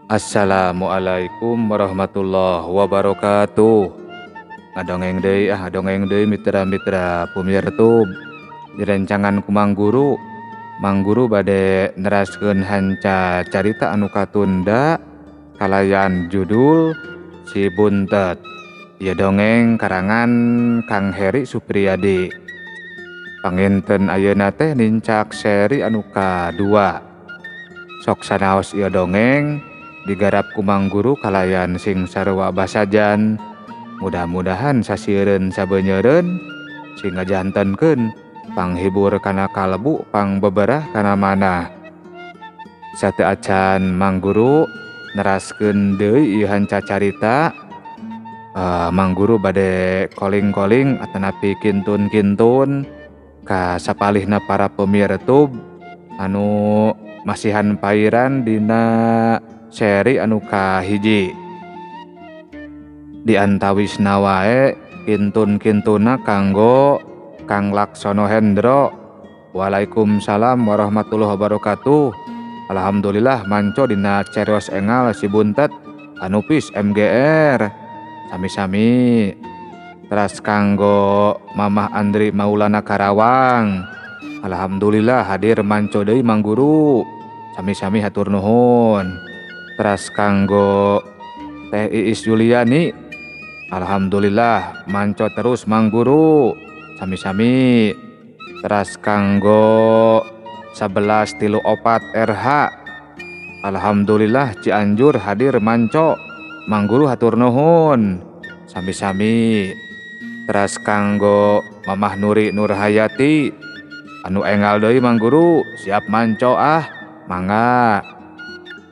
Assalamualaikum warahmatullahi wabarakatuh. Ngadongeng deui ah, ngadongeng deui mitra-mitra pumirtub. Direncangan ku Mang Guru. Mang Guru bade neraskeun hanca carita anu katunda kalayan judul Si Buntet. Ieu dongeng karangan Kang Heri Supriyadi. Panginten ayeuna teh nincak seri anu kadua. Sok sanaos ieu dongeng digarap ku Mang Guru kalayan sing sarua basajan. Mudah-mudahan sasieureun sabenyeureun sing ngajantenkeun panghibur kana kalbu pangbeberah kana manah. Sateu acan Mang Guru neraskeun deui ieu hanca carita, Mang Guru bade koling-koling atanapi kintun-kintun ka sapalihna para pemirtub anu masihan pairan dina seri anu kahiji. Di antawisna wae kintun-kintuna kanggo Kang Laksono Hendro. Waalaikumsalam warahmatullahi wabarakatuh. Alhamdulillah manco dina cerios engal si Buntet Anupis MGR. Sami-sami. Teras kanggo Mamah Andri Maulana Karawang. Alhamdulillah hadir manco deui Mang Guru. Sami-sami hatur nuhun. Teras kanggo Teh Iis Juliani. Alhamdulillah manco terus Mang Guru. Sami-sami. Teras kanggo 1134 RH. Alhamdulillah Cianjur hadir manco. Mang Guru hatur nuhun. Sami-sami. Teras kanggo Mamah Nuri Nurhayati anu engal deui Mang Guru, siap manco ah, mangga.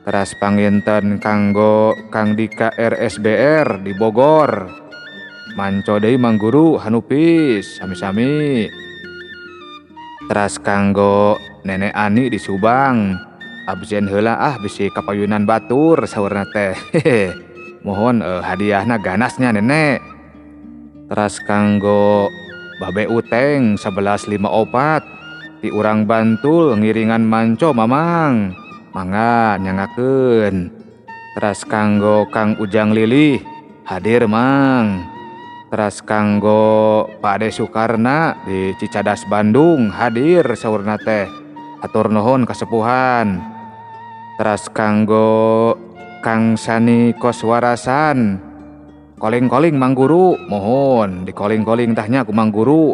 Teras panginten kanggo Kang Dika RSBR di Bogor. Manco deui Mang Guru hanupis, sami-sami. Teras kanggo Nenek Ani di Subang. Absen heula ah bisi kapayunan batur saurna teh. Mohon hadiahna ganasnya nenek. Teras kanggo Babe Uteng 1154 ti urang Bantul ngiringan manco mamang. Mangga nyangakeun. Teras kanggo Kang Ujang Lilih hadir mang. Teras kanggo Pak Ade Sukarna di Cicadas Bandung hadir saurna teh. Hatur nuhun kasepuhan. Teras kanggo Kang Sani Koswarasan. Koling-koling Mang Guru, mohon dikoling-koling tahnya ku Mang Guru.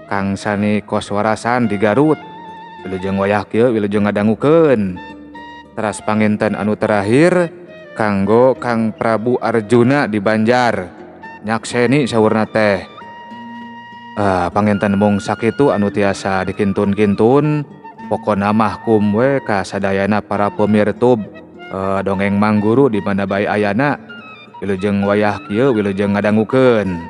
Kang Sani Koswarasan di Garut. Wilujeng wayah kieu wilujeng ngadangukeun. Teras panginten anu terakhir kanggo Kang Prabu Arjuna di Banjar. Nyakseni saurna teh. Panginten mung sakitu anu tiasa dikintun-kintun. Pokona mah kum we ka sadayana para pemirtub dongeng Mang Guru di mana bae ayana. Wilujeng wayah kieu wilujeng ngadangukeun.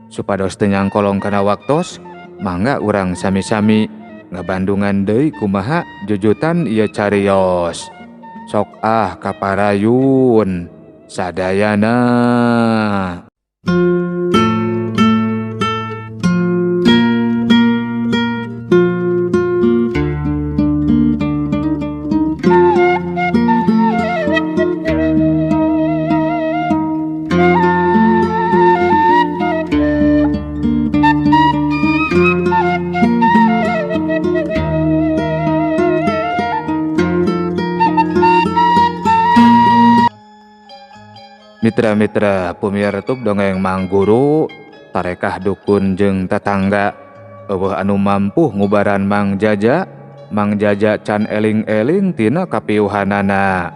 Supados teu nyangkolong kana waktos, mangga urang sami-sami ngabandungan deui kumaha jujutan ieu carios. Sok ah kaparayun sadayana. Mitra-mitra pumirtub dongeng Mang Guru, tarekah dukun jeung tetangga. Eueuh anu mampuh ngubaran Mang Jaja, Mang Jaja can eling-eling tina kapiuhanana.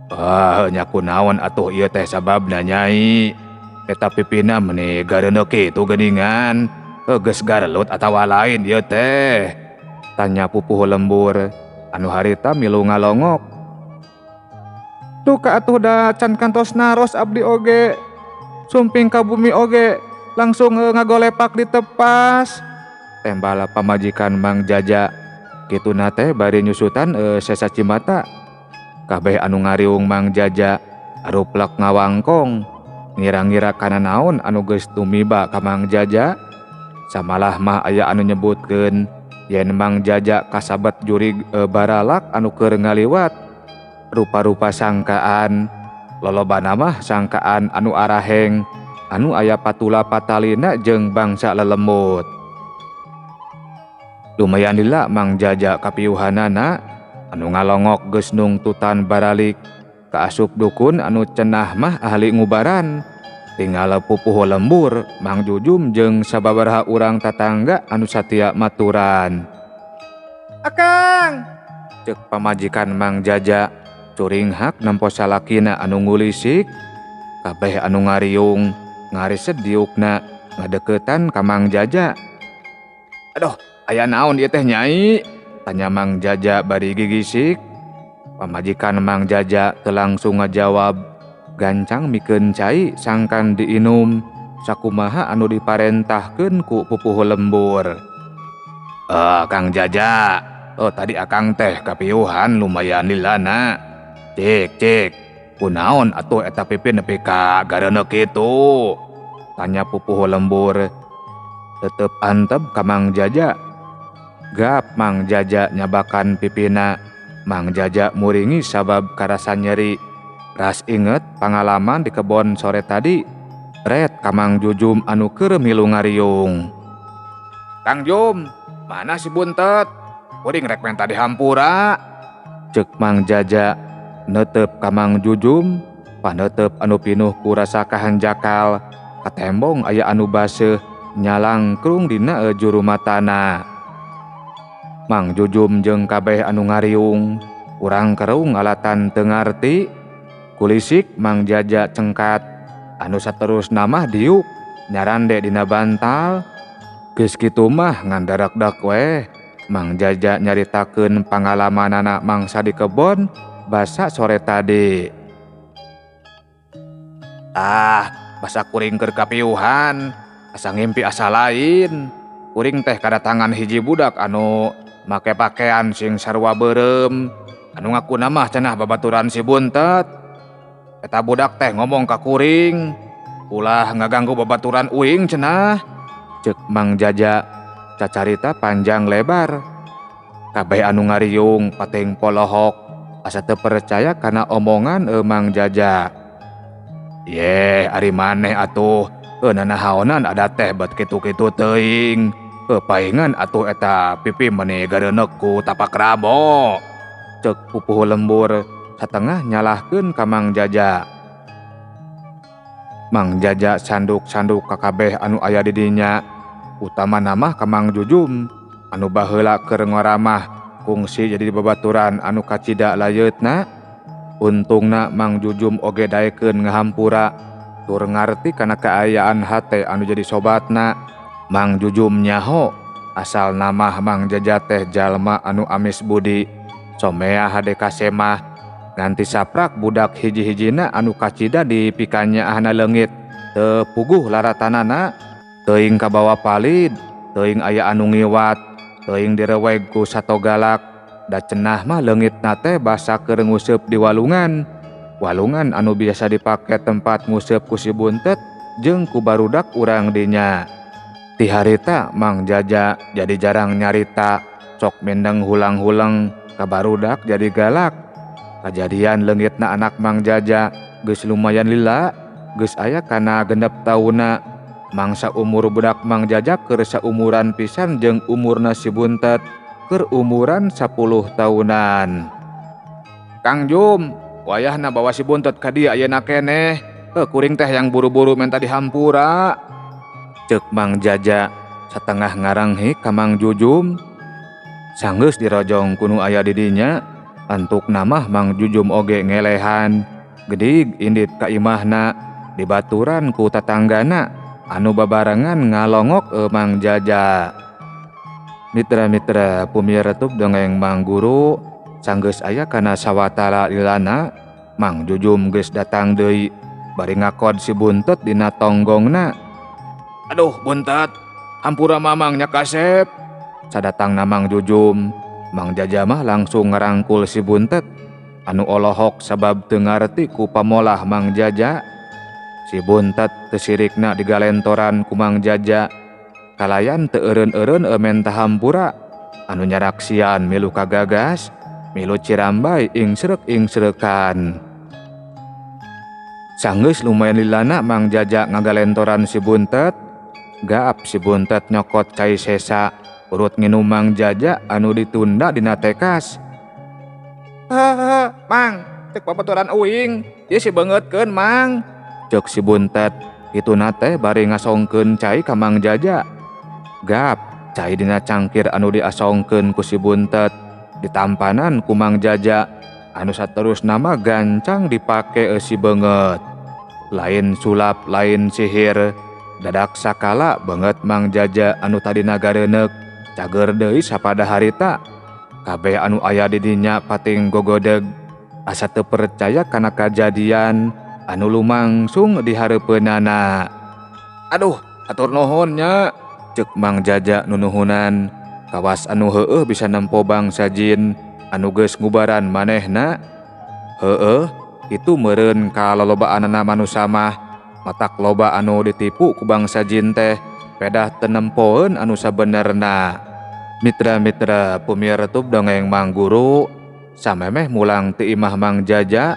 Ah, nya kunaon atuh ieu teh sababna nyai. Eta pipina meuni gareuneu kitu geuningan. Geus garelut atawa lain ieu teh. Tanya pupuh lembur anu harita milu ngalongok. Duka atuh da can kantos naros abdi oge. Sumping ka bumi oge langsung ngagolepak di tepas. Tembala pamajikan Mang Jaja. Kituna teh bari nyusutan sesa cimata. Kabeh anu ngariung Mang Jaja aruplek ngawangkong. Ngira-ngira kana naon anu geus tumiba ka Mang Jaja. Samalah mah aya anu nyebutkeun yen Mang Jaja kasabet jurig baralak anu keur ngaliwat. Rupa-rupa sangkaan, lolobana mah sangkaan anu araheng, anu aya patula patalina jeung bangsa lelemut. Lumayan lila Mang Jaja kapiuhanana, anu ngalongok geus nungtutan baralik, kaasup dukun anu cenah mah ahli ngubaran. Tinggal pupuhu lembur, Mang Jujum jeung sababaraha urang tatangga anu satia maturan. Akang! Cek pamajikan Mang Jaja, curinghak nempo salakina anu ngulisik, kabeh anu ngariung, ngariset diukna, ngadeukeutan ka Mang Jaja. Aduh, aya naon ieu teh nyai? Tanya Mang Jaja bari gigisik. Pamajikan Mang Jaja teu langsung ngajawab. Gancang mikeun cai sangkan diinum sakumaha anu diparentahkeun ku pupuhu lembur. Kang Jaja, oh tadi akang teh kapiuhan lumayan lilana. Cik, cik, kunaon atuh eta pipi nepi ka gareuneu kitu? Tanya pupuhu lembur. Tetep antep ka Mang Jaja. Gap Mang Jaja nyabakan pipina. Mang Jaja muringi sabab karasa nyeri. Ras inget pangalaman di kebon sore tadi. Ret ka Mang Jujum anu keur milu ngariung. Kang Jum, mana si Buntet? Kuring rek menta dihampura. Cek Mang Jaja netep ka Mang Jujum, panetep anu pinuh ku rasa kahanjakal, katembong aya anu baseuh nyalangkrung dina juru matana. Mang Jujum jeung kabeh anu ngariung, urang kerung alatan teu ngarti. Kulisik Mang Jaja cengkat, anu saterusna mah diuk nyarande dina bantal. Geus kitu mah ngan darakdak weh. Mang Jaja nyaritakeun pangalamanana mangsa di kebon basa sore tadi. Ah, basa kuring keur kapiuhan, asa ngimpi asa lain. Kuring teh kadatangan hiji budak anu make pakaian sing sarua beureum, anu ngakuna mah cenah babaturan si Buntet. Eta budak teh ngomong ka kuring, ulah ngaganggu babaturan uing cenah. Cek Mang Jaja cacarita panjang lebar. Kabeh anu ngariung pating polohok asa teu percaya kana omongan Mang Jaja. Yeh, ari maneh atuh nanahaonan ada teh bet kitu-kitu teuing. Paingan atuh eta pipi meni gareuneuk ku tapak ramo. Cek pupuhu lembur satengah nyalahkeun ka Mang Jaja. Mang Jaja sanduk-sanduk ka kabeh anu aya di dinya, utamana mah ka Mang Jujum anu baheula keur ngoramah kungsi jadi babaturan anu kacida layeutna. Untungna Mang Jujum oge daekeun ngahampura tur ngarti kana kaayaan hate anu jadi sobatna. Mang Jujum nyaho asal namah Mang Jaja teh jalma anu amis budi, somea hade kasemah. Nganti saprak budak hiji-hijina anu kacida dipikanya ahna leungit teu puguh laratanana, teuing kabawa palid, teuing aya anu ngiwat, teuing direweg ku sato galak. Da cenah mah leungitna teh basa keur nguseup di walungan. Walungan anu biasa dipake tempat nguseup ku si Buntet jeung ku barudak urang dinya. Ti harita Mang Jaja jadi jarang nyarita, sok mendeng hulang-huleng ka barudak jadi galak. Kajadian leungitna anak Mang Jaja geus lumayan lila, geus aya kana 6 taunna. Mangsa umur budak Mang Jaja keur saumuran pisan jeung umurna si Buntet keur umuran 10 taunan. Kang Jum, wayahna bawa si Buntet ka dieu ayeuna keneh. Kuring teh yang buru-buru menta dihampura. Cek Mang Jaja satengah ngaranghi ka Mang Jujum. Sanggeus dirojong ku nu aya di dinya. Antuk namah Mang Jujum oge ngelehan, gedig indit ka imahna, dibaturan ku tatanggana anu babarengan ngalongok Mang Jaja. Mitra-mitra pumiaratup dongeng Mang Guru, sanggeus aya kana sawatara lilana, Mang Jujum geus datang deui bari ngakod si Buntet dina tonggongna. Aduh Buntet, hampura mamang nya kasep. Sadatangna Mang Jujum, Mang Jaja mah langsung ngarangkul si Buntet anu olohok sabab teu ngarti ku pamolah Mang Jaja. Si Buntet teu sirikna digalentoran ku Mang Jaja, kalayan teu eureun-eureun menta hampura anu nyaraksian milu kagagas. milu cirambay ingsrek-ingsrekan. Sanggeus lumayan lilana Mang Jaja ngagalentoran si Buntet, gaap si Buntet nyokot cai sesa urut nginum Mang Jaja anu ditunda dina tekas. Hahaha, Mang, cek babaturan uing, ieu si beungeutkeun Mang. Cek si Buntet, kituna teh bari ngasongkeun cai ka Mang Jaja. Gap, cai dina cangkir anu diasongkeun ku si Buntet ditampanan ku Mang Jaja anu saterusna mah gancang dipake eusi beungeut. Lain sulap, lain sihir, dadak sakala beungeut Mang Jaja anu tadina gareuneuk cager deui sapada harita. Kabeh anu aya di dinya pating gogodeg asa teu percaya kana kajadian anu lumangsung di hareupeunana. Aduh, atur nuhun nya, ceuk Mang Jaja nunuhunan. Kawas anu heueuh bisa nempo bangsa jin anu geus ngubaran manehna. Heueuh, kitu meureun kalolobaanana manusa mah, matak loba anu ditipu ku bangsa jin teh pedah teu nempoeun anu sabenerna. Mitra-mitra pumiar tub dongeng Mang Guru, samemeh mulang ti imah Mang Jaja,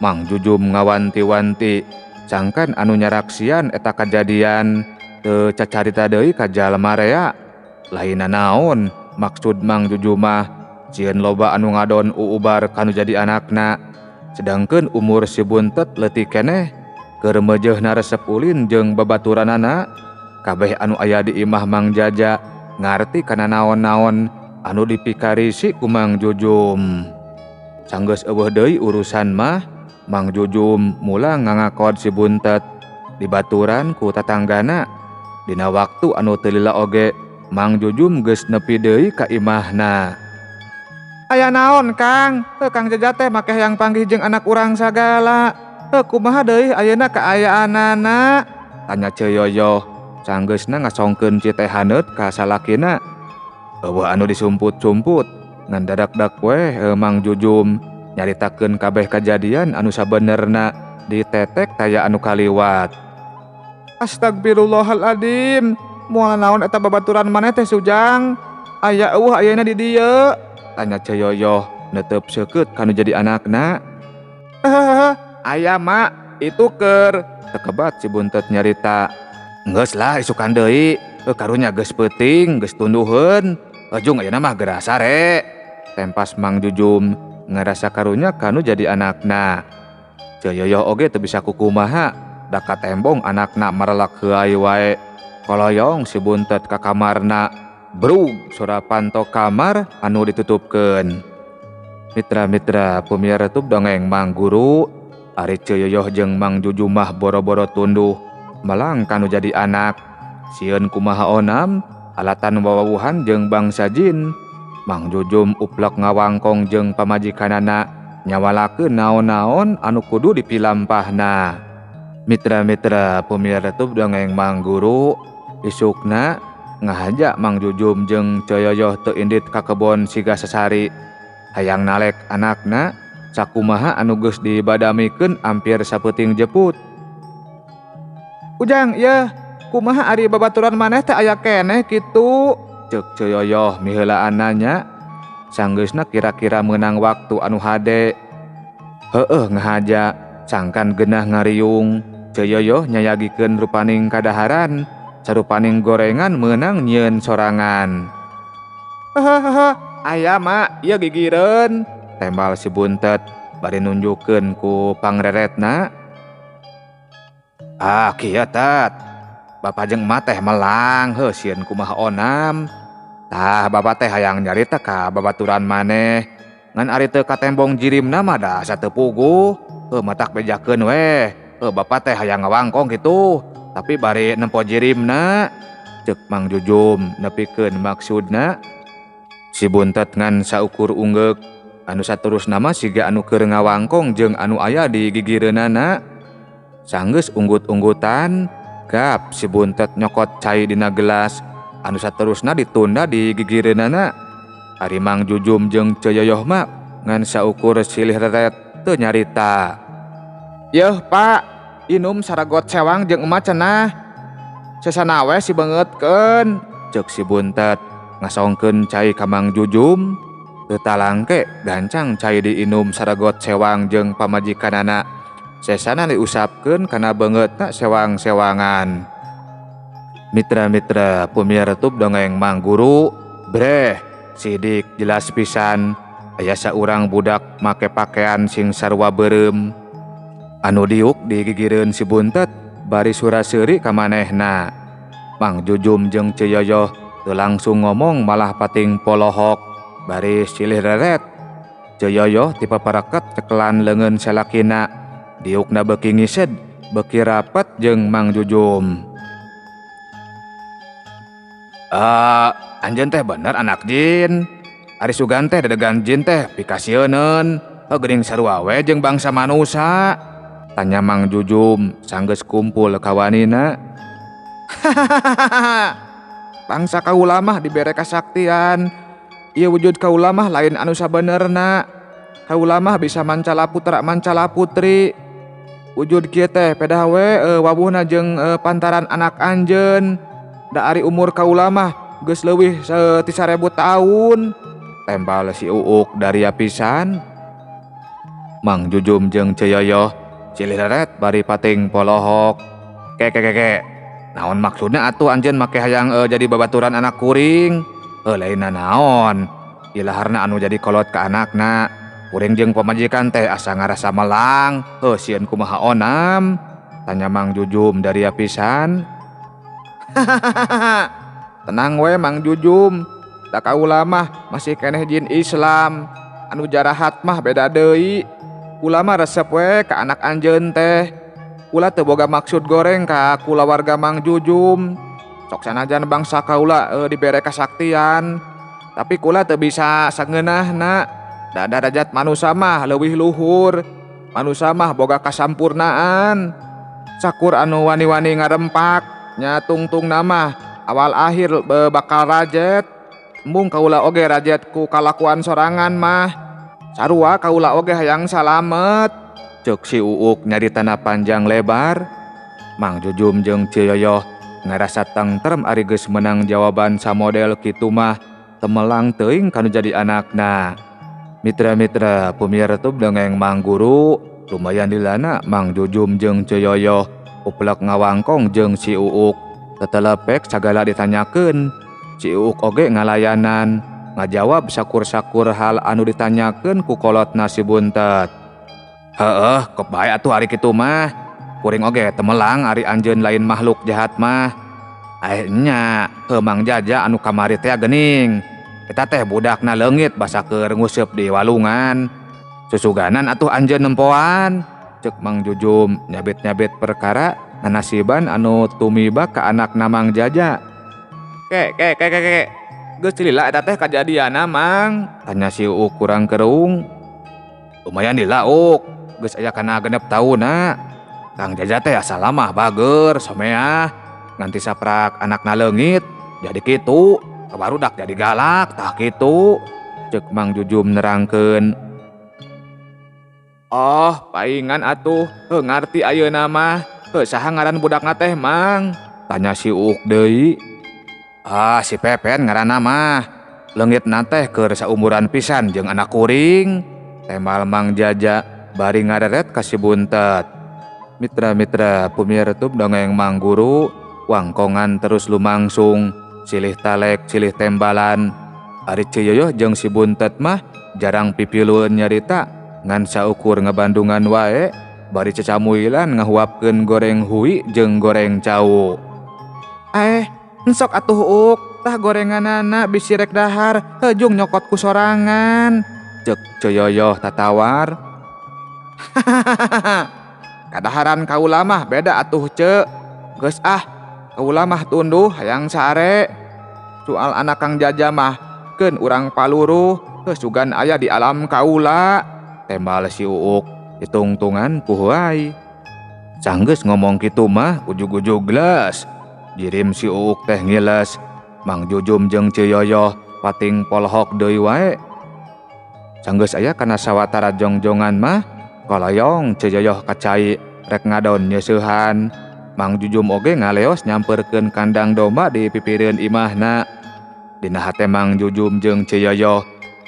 Mang Jujum ngawanti-wanti sangkan anu nyaraksian eta kajadian teu cacarita deui ka jalma rea. Lainna naon maksud Mang Jujum mah sieun loba anu ngadon uubar kanu jadi anakna. Sedangkeun umur si Buntet leutik keneh, keur meujeuhna resep ulin jeung babaturanana. Kabeh anu aya di imah Mang Jaja ngarti kana naon-naon anu dipikarisi ku Mang Jujum. Sanggeus eueuh deui urusan mah, Mang Jujum mula ngangakod si Buntet dibaturan ku tatanggana. Dina waktu anu teu lila oge, Mang Jujum geus nepi deui ka imahna. Aya naon Kang? Heuh Kang Jaja teh make hayang panggih jeung anak urang sagala. Heuh kumaha deui ayeuna kaayaanana? Tanya Ceu Yoyoh. Sanggeusna ngasongkeun ci teh haneut ka salakina. Eueuh anu disumput-sumput, ngan dadak-dak weh Mang Jujum nyaritakeun kabeh kajadian anu sabenerna ditetek taya anu kaliwat. Astagfirullahaladzim, moal naon eta babaturan maneh teh Sujang? Aya eueuh ayeuna di dieu? Tanya Ceu Yoyoh netep seukeut kanu jadi anakna. Hahaha, aya mak, itu keur tekebat si Buntet nyarita. Geus lah isukan deui, karunya geus peuting, geus tunduheun. Jung ayeuna mah geura sare. Tempas Mang Jujum ngarasa karunya kanu jadi anakna. Ceu Yoyoh oge teu bisa kukumaha, da katembong anakna marelak heuay wae. Koloyong si Buntet ka kamarna, brug sora panto kamar anu ditutupkeun. Mitra-mitra pumiar tub dongeng Mang Guru, ari Ceu Yoyoh jeung Mang Jujum mah boro-boro tunduh melang kanu jadi anak. Sieun kumaha onam alatan wawawuhan jeung bangsa jin. Mang Jujum uplek ngawangkong jeung pamajikanana nyawalakeun naon-naon anu kudu dipilampahna. Mitra-mitra pumiar tub dongeng Mang Guru, isukna ngahaja Mang Jujum jeung Ceu Yoyoh teu indit ka kebon siga sasari. Hayang nalek anakna sakumaha anu geus dibadamikeun ampir sapeuting jeput. Ujang, yeuh, kumaha ari babaturan maneh teh aya keneh kitu? Ceuk Ceu Yoyoh miheulaan nanya. Sanggeusna kira-kira meunang waktu anu hade. Heueuh ngahaja, sangkan genah ngariung. Ceu Yoyoh nyayagikeun rupaning kadaharan, sarupaning gorengan meunang nyieun sorangan. Hahaha, aya mak, ieu gigireun, tembal si Buntet bari nunjukeun ku pangreretna. Ah, kieu tat. Bapa jeung emak teh melang, heuh sieun kumaha onam. Tah, bapa teh hayang nyarita ka babaturan maneh. Ngan ari teu katembong jirimna mah da asa teu puguh. Heuh matak bejakeun weh. Heuh bapa teh hayang ngawangkong kitu, tapi bari nempo jirimna. Ceuk Mang Jujum nepikeun maksudna. Si Buntet ngan saukur unggeuk anu saterusna mah siga anu keur ngawangkong jeung anu aya di gigireunana. Sanggeus unggut-unggutan, gap si Buntet nyokot cai dina gelas anu saterusna ditunda di gigireunana. Ari Mang Jujum jeung Ceu Yoyoh mah ngan saukur silih reret teu nyarita. Yeuh Pak, inum saragot sewang jeung emak cenah. Sesana we si beungeutkeun, ceuk si Buntet ngasongkeun cai ka Mang Jujum. Teu talangke gancang cai diinum saragot sewang jeung pamajikanana. Sesana diusapkeun kana beungeutna sewang-sewangan. Mitra-mitra pumiartub dongeng Mang Guru, breh sidik jelas pisan aya saurang budak make pakaian sing sarua beureum. Anu diuk digigireun si Buntet bari sura-seuri ka manehna. Mang Jujum jeung Ceu Yoyoh teu langsung ngomong malah pating polohok bari silih reret. Ceu Yoyoh tipapareket cekelan leungeun salakina. Diukna beuki ngised, beuki rapet jeung Mang Jujum. Anjeun teh bener anak jin. Ari sugan teh dedegan jin teh pikasieuneun. Geuning sarua we jeung bangsa manusa. Tanya Mang Jujum sanggeus kumpul kawanina. Bangsa kaula mah dibere kasaktian. Ieu wujud kaula mah lain anu sabenerna. Kaula mah bisa mancala putra mancala putri. Wujud kieu teh pedah we wawuhna jeung pantaran anak anjeun. Da ari umur kaula mah geus leuwih ti 1000 taun. Tembal si Uuk daria pisan. Mang Jujum jeung Ceu Yoyoh silih reret bari pating polohok. Ke ke ke ke. Naon maksudna atuh anjeun make hayang jadi babaturan anak kuring? Lainna naon? Ilaharna anu jadi kolot ka anakna. Kuring jeung pamajikan teh asa ngarasa melang. Sieun kumaha onam? Tanya Mang Jujum daria pisan. Tenang we Mang Jujum. Da kaula mah masih keneh jin Islam. Anu jarahat mah beda deui. Kula mah resep we ka anak anjeun teh. Kula teu boga maksud goreng ka kulawarga Mang Jujum. Sok sanajan bangsa kaula dibere kasaktian, tapi kula teu bisa sangeunahna. Da darajat manusa mah leuwih luhur. Manusa mah boga kasampurnaan. Sakur anu wani-wani ngarempak nya tungtungna mah awal akhir bakal rajet. Embung kaula oge rajet ku kalakuan sorangan mah. Sarua kaula oge hayang salamet. Ceuk si Uuk nyaritana panjang lebar. Mang Jujum jeung Ceu Yoyoh ngarasa tengterem ari geus meunang jawaban samodel kitu mah temelang teuing kanu jadi anakna. Mitra-mitra pumiartub dongeng Mang Guru, lumayan dilana Mang Jujum jeung Ceu Yoyoh uplek ngawangkong jeung si Uuk. Tetelepek sagala ditanyakeun. Si Uuk oge ngalayanan, ngajawab sakur-sakur hal anu ditanyakeun ku kolotna si Buntet. Heeh, kop bae atuh ari kitu mah. Kuring oge temelang ari anjeun lain makhluk jahat mah. Nya, heuh Mang Jaja anu kamari teh geuning. Eta teh budakna leungit basa keur nguseup di walungan. Susuganan atuh anjeun nempoan. Ceuk Mang Jujum nyabit-nyabit perkara nanasiban anu tumiba ka anakna Mang Jaja. Ke ke ke ke ke. Geus lila eta teh kajadianna Mang? Tanya si Uuk kurang kerung. Lumayan lila Uuk, geus aya kana 6 taunna. Kang Jaja teh asal mah bager someah. Nganti saprak anakna leungit jadi kitu. Kabarudak jadi galak tah kitu. Ceuk Mang Jujum nerangkeun. Oh, paingan atuh, heuh ngarti ayeuna mah. Heuh saha ngaran budakna teh Mang? Tanya si Uuk deui. Ah, si Pepen ngaranna mah. Leungitna teh keur saumuran pisan jeung anak kuring. Tembal Mang Jaja bari ngareret ka si Buntet. Mitra-mitra pumiartub dongeng Mang Guru, wangkongan terus lumangsung, silih talek silih tembalan. Ari Ceu Yoyoh jeung si Buntet mah jarang pipilueun nyarita, ngan saukur ngabandungan wae bari cecamuilan ngahuapkeun goreng hui jeung goreng cau. Ensok atuh Uuk, tah gorenganana bisi rek dahar, heujung nyokot ku sorangan. Ceuk Ceu Yoyoh tatawar. Kadaharan kaula mah beda atuh Ceu. Geus ah, kaula mah tunduh hayang sare. Soal anak Kang Jaja mah keun urang paluruh, heuh sugan aya di alam kaula. Tembal si Uuk ditungtungan ku huai. Sanggeus ngomong kitu mah ujug-ujug gelas. Jirim si Uuk teh ngiles. Mang Jujum jeung Ceu Yoyoh pating polohok deui wae. Sanggeus aya kana sawatara jongjongan mah koloyong Ceu Yoyoh ka cai rek ngadon nyeusehan. Mang Jujum oge ngaleos nyamperkeun kandang domba di pipireun imahna. Dina hate Mang Jujum jeung Ceu Yoyoh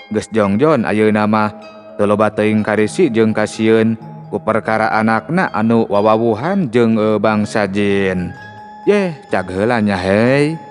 Geus jongjon ayeuna mah teu loba teuing karisi jeung kasieun ku perkara anakna anu wawawuhan jeung bangsa jin. Yeh, cag heula nya hei.